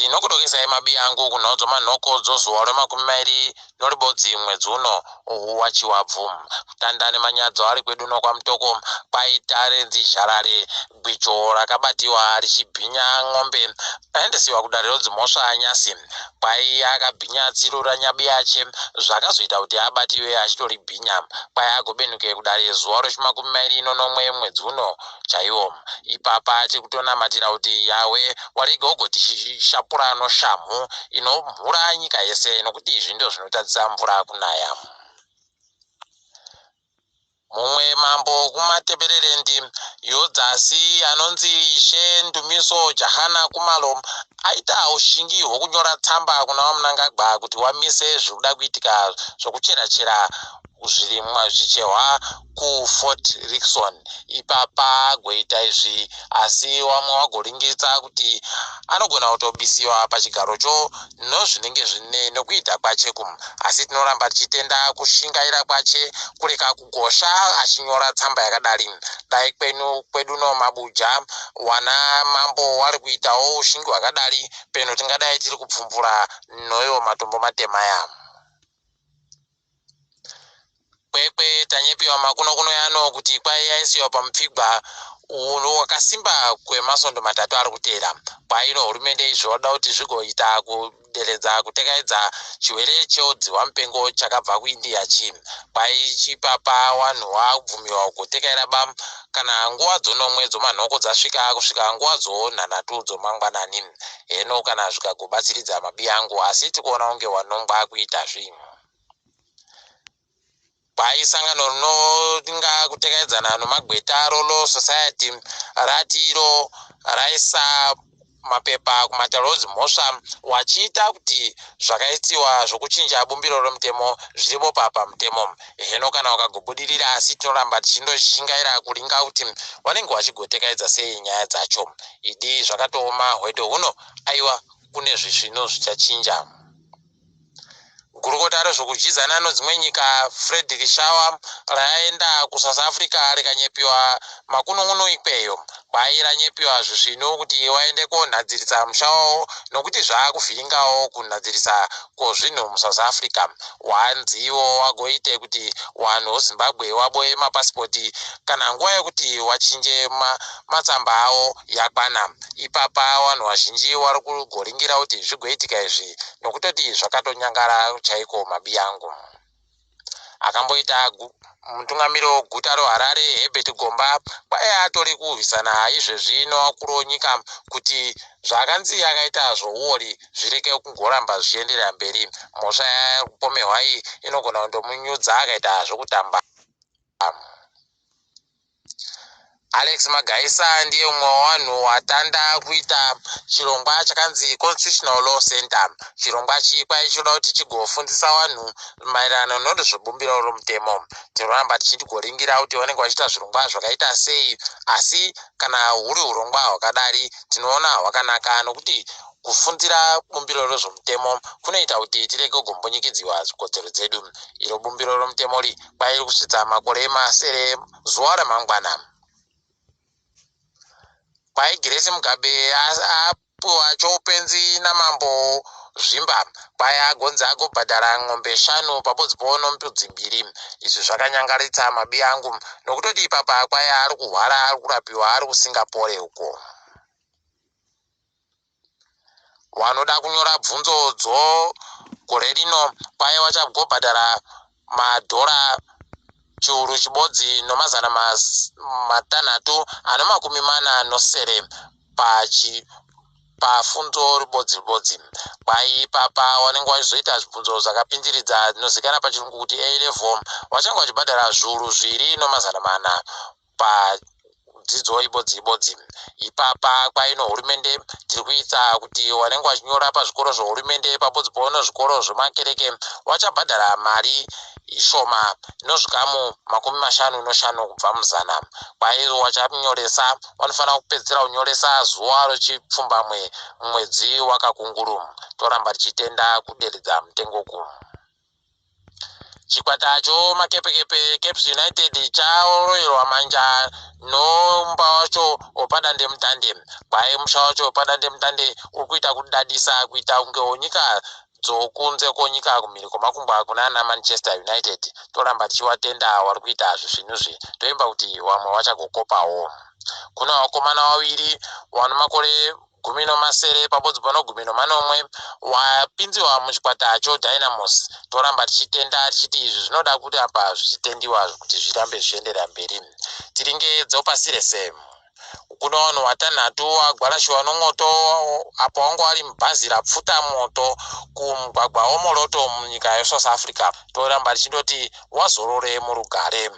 Ndinokudokesai mabiyangu kunhau dzomanhoko dzozuva remakumi mairi noribodzi mwedzi uno waChivabvu. Kutanda nemanyadzo ari kwedu uno kwaMutoko kwaita renzi zharare gwicho rakabatiwa richibhinya n'ombe aendesiwa kudare rodzimhosva nyasi. Kwai akabhinya tsiru raNyabiyache zvakazoita kuti abatiwe achitoribhinya. Kwai agobenuke kudare zuva rechimakumi mairi nonomwe mwedzi uno chaiwo. Ipapa tiri kutonamatira kuti Yahwe warega ugotishapura noshamhu inomhura nyika yese nokuti izvi ndizvo zvinotadzisa mvura kunaya. Mumwe mambo kuMatabeleland yodzasi anonzi Ishe Ndumiso Jahana Kumalo aita ushingi hwokunyora tsamba kuna VaMnangagwa kuti wamise zviri kuda kuitika zvokuchera-chera zvirimwa zvichehwa kuFort Rixon. Ipapa agoita izvi asi wamwe wagoringidza kuti anogona kutobisiwa pachigarocho nozvinenge zvine nokuita kwache ku asi tinoramba tichitenda kushingaira kwache kureka kugosha achinyora tsamba yakadari. Dai kwenu kwedu no mabuja wana mambo wari kuitawo ushingi hwakadari peno tingadai tiri kupfumbura noyo matombo matema aya. Kwekwe tanyepiwa makunokuno yano kuti kwai yaisiwa pamupfigwa wakasimba kwemasondo matatu ari kuteera. Kwai ino hurumende izvi vanoda kuti zvigoita kuderedza kutekaidza chirwere cheodzihwa mupengo chakabva kuIndia chi. Kwai chipapa wanhu wabvumiwa kutekaira ba kana nguva dzonomwe dzomanhoko dzasvika kusvika nguva dzonhanhatu dzomangwanani. Heno kana zvikagobatsiridza mabiyangu asi tikuona kunge wanongwa kuita zvinhu. Kwai sangano rinonga kutekaidzana nomagweta roLaw Society rati iro raisa mapepa kumatare edzimhosva wachiita kuti zvakaitiwa zvokuchinja bumbiro romutemo zviribopa pamutemo. Heno kana wakagobudirira asi tinoramba tichindoshingaira kuringa kuti wanenge wachigotekaidza sei nyaya dzacho. Idi zvakatooma hwedo huno aiwa kune zvisvinu zvichachinja. Gurukota rezvekudyidzana nedzimwe nyika Frederick Shawa raenda kuSouth Africa rikanyepiwa makunun'unu ikweyo. Kwai ranyepiwa zvisvinu kuti waende konhadzirisa musha wavo nokuti zvaakuvhiringawo kunhadzirisa kozvinhu muSouth Africa. Wanzi iwo wagoite kuti wanhu weZimbabwe waboye mapasipoti kana nguva yekuti wachinje matsamba awo yakwana. Ipapa wanhu wazhinji wari kugoringira kuti zvigoitika izvi nokutoti zvakatonyangara chaiko mabiyangu. Akamboita mutungamiri weguta reHarare Herbert Gomba kwai atori kurwisana izvezvi nevakuru venyika kuti zvakanzi akaita zvouori zvireke kungoramba zvichienderera mberi. Mhosva yaari kupomerwa iyi inogona kundomunyudza akaita zvokutamba. Alex Magaisa ndiye mumwe wevanhu watanda kuita chirongwa chakanzi Constitutional Law Center. Chirongwa ichi kwai chinoda kuti chigofundisa vanhu maererano nezvebumbiro romutemo. Tinoramba tichigoringira kuti vanenge vachiita zvirongwa zvakaita sei, asi kana huri hurongwa hwakadari tinoona hwakanaka nokuti kufundira bumbiro rezvomutemo kunoita kuti tirege kugombunyikidziwa kodzero dzedu. Iro bumbiro romutemo ri kwai riri kusvitsa makore masere zuva ramangwana. Kwai Grace Mugabe apuwa choupenzi namambo Zvimba. Kwai agonzi agobhadhara n'ombe shanu pabodzipo nombudzi mbiri. Izvi zvakanyangaritsa mabi angu nokutoti ipapa kwai ari kuhwara ari kurapiwa ari kuSingapore uko. Vanoda kunyora bvunzo dzo gore rino kwaye vachagobhadhara madhora chiuru chibodzi nomazana matanhatu ano makumi mana nosere pachi pafundo ribodzi ribodzi. Kwai ipapa wanenge wachizoita zvibvunzo zvakapindiridza dzinozikana pachirungu kuti A level wachange wachibhadhara zviuru zviri nomazana mana padzidzo ibodzi ibodzi. Ipapa kwaino hurumende tiri kuita kuti wanenge wachinyora pazvikoro zvehurumende pabodzi pono zvikoro zvemakereke wachabhadhara mari ishoma inozvikamu 55 kubva muzana. Kwai wachanyoresa wanofanira kupedzisira kunyoresa zuva rechipfumbamwe mwedzi waKakunguru. Toramba tichitenda kuderedza mutengo uku. Chikwata choMakepekepe Caps United charoverwa manja nomba wacho wepadandemutande. Kwai musha wacho wepadandemutande uri kuita kudadisa kuita kunge wonyika dzokunze kwonyika kumhiri kwemakungwa kunana Manchester United. Toramba tichiwatenda wari kuita zvisvinuzvi, toimba kuti vamwe vachagokopawo. Kuna vakomana vaviri vane makore 17 pabodzi pano 17 wapinziwa muchikwata choDynamos. Toramba tichitenda tichiti izvi zvinoda kuti apa zvichitendiwa kuti zvirambe zvichienderera mberi. Tiringe dzopasi rese. Kuna vanhu vatanhatu vagwarashiwa nomwoto apo vanga vari mubhazi rapfuta moto kumugwagwa woMoloto munyika yeSouth Africa. Toramba tichindoti wazorore murugare.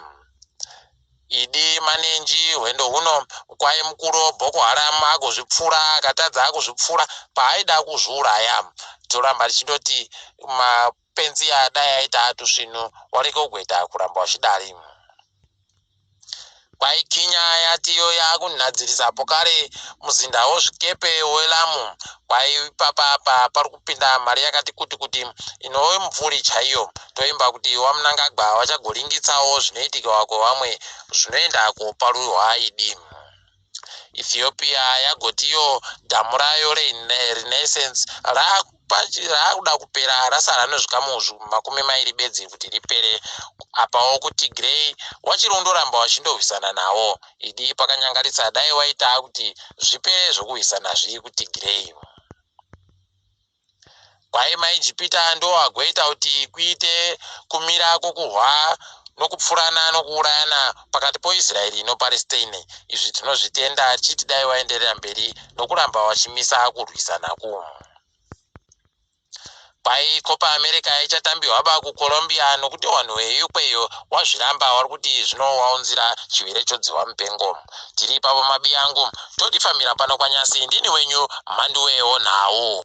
Idi manenji hwendo huno kwai mukuru Boko Haram agozvipfura akatadza kuzvipfura paaida kuzviuraya. Toramba tichindoti mapenzi adai aita atusvinu wareke kugoita kuramba wachidari. Kwai Kenya yatiyo yakunhadzirisa pokare muzinda wozvikepe weLamu. Kwai ipapapa pari kupinda mari yakati kuti kuti inove mupfuri chaiyo. Toimba kuti waMnangagwa vachagoringitsawo zvinoitika kwevamwe zvinoenda koparurwa idi. Ethiopia yagotiyo dhamu rayo reRenaissance raakuda kupera, rasara nezvikamu 20 bedzi kuti ripere. Apawo kuTigray wachiri kundoramba wachindorwisana nawo. Idi pakanyangarisa, dai waita kuti zvipere zvokurwisana zviri kuTigray. Kwai maIjipita ndo agoita kuti kuite kumira kwokurwa nokupfurana nokuurayana pakati poIsraeri noPalestine. Izvi tinozvitenda tichiti dai waenderera mberi nokuramba wachimisa kurwisanaku. Kwai Copa America ichatambiwa ba kuColombia nokuti vanhu veikweyo wazviramba, wari kuti zvinowaunzira chirwere chodzihwa mupengo. Tiri ipapo mabi yangu, todifamira pano kwanyasi. Ndini wenyu Mhanduwewo nhau.